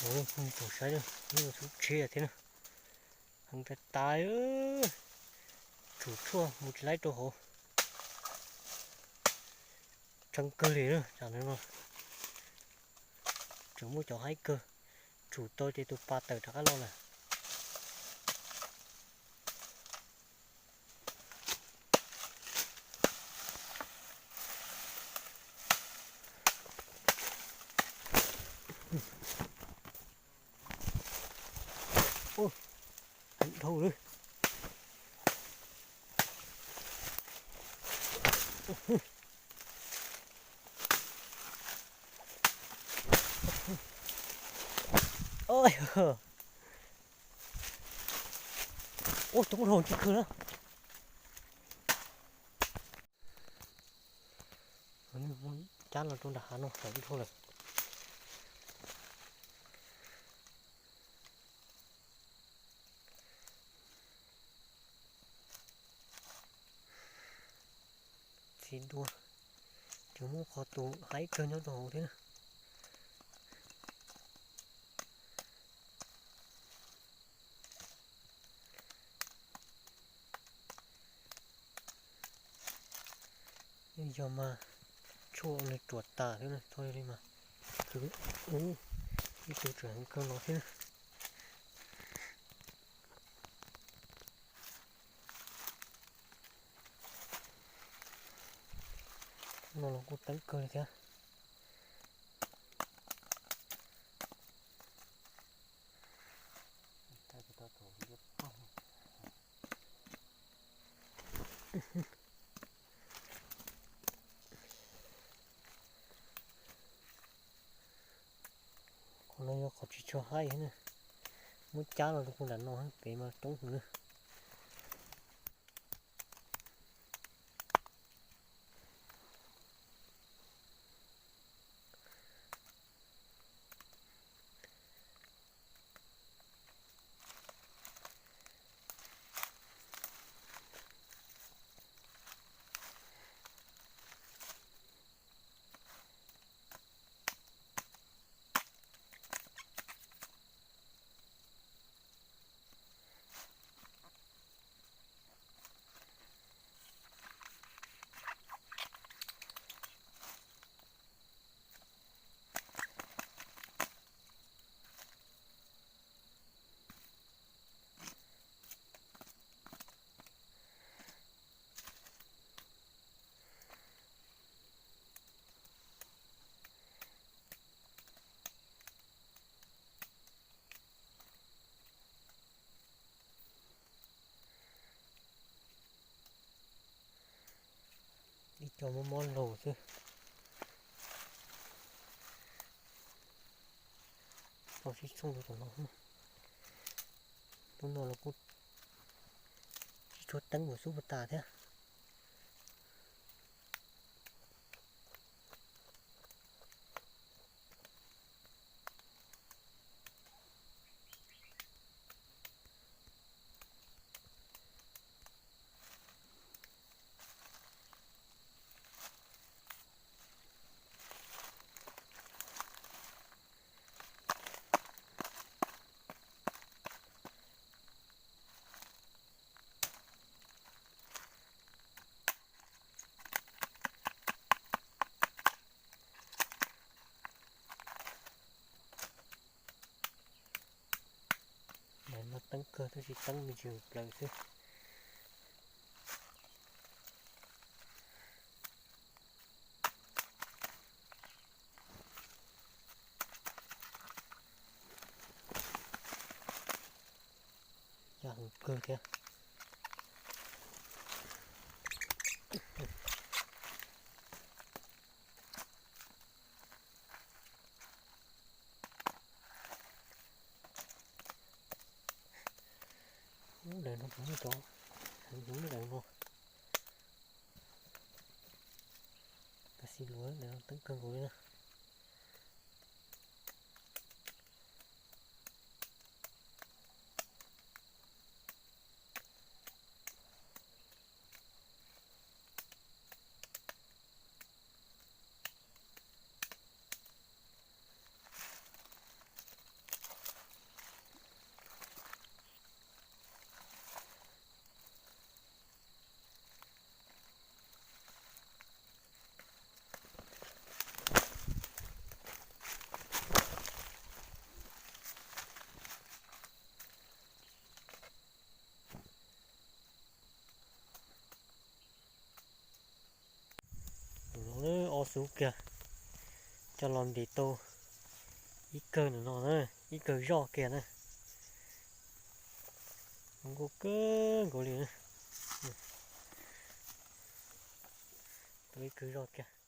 Mus saib, ub, tshiab thiab na. Heev tas tas, tsum tshuaj mus tsis laib rau hauv. Tshee kawg li na, tsam no tseem muaj cov haib kawg, tsum tau ces tus pas tawm rov qab los lawm. Ub, heev dhau lawm. Ub, tus kuj hlob tsis khwv na. Cab los rau nram hav no heev dhau lawm. Txiv dua, tseem muaj qhov tus haib kawg nyob rau hauv thiab na. Yog mas tshuaj nws ruam tas thiab na, txhob yog li mas khwv. Ub, ib tug tseem heev kawg no thiab na. No los kuj teeb kawg li thiab. Qhov no yog qhov tsis tshua haib na. Muab cab los rau puag nram no pem mas coob heev na. Ib co mob mob laug xwb. Tau sib txooj rau tom no. Lub no los kuj tsis tshua teeb npaum xub puag ta thiab. Mas no teeb kawg tab sis teeb me ntsis plaws xwb. Yog heev kawg thiab. Lub daim no kuj muaj cov heev heev lub daim no. Tab sis luag daim no teeb kawg nkaus li na. Xub kiag, coj los ntim tau ib kawg no na, ib kawg zoj kiag na. Zoo nkauj kawg nkaus li na. Tau ib kawg zoj kiag.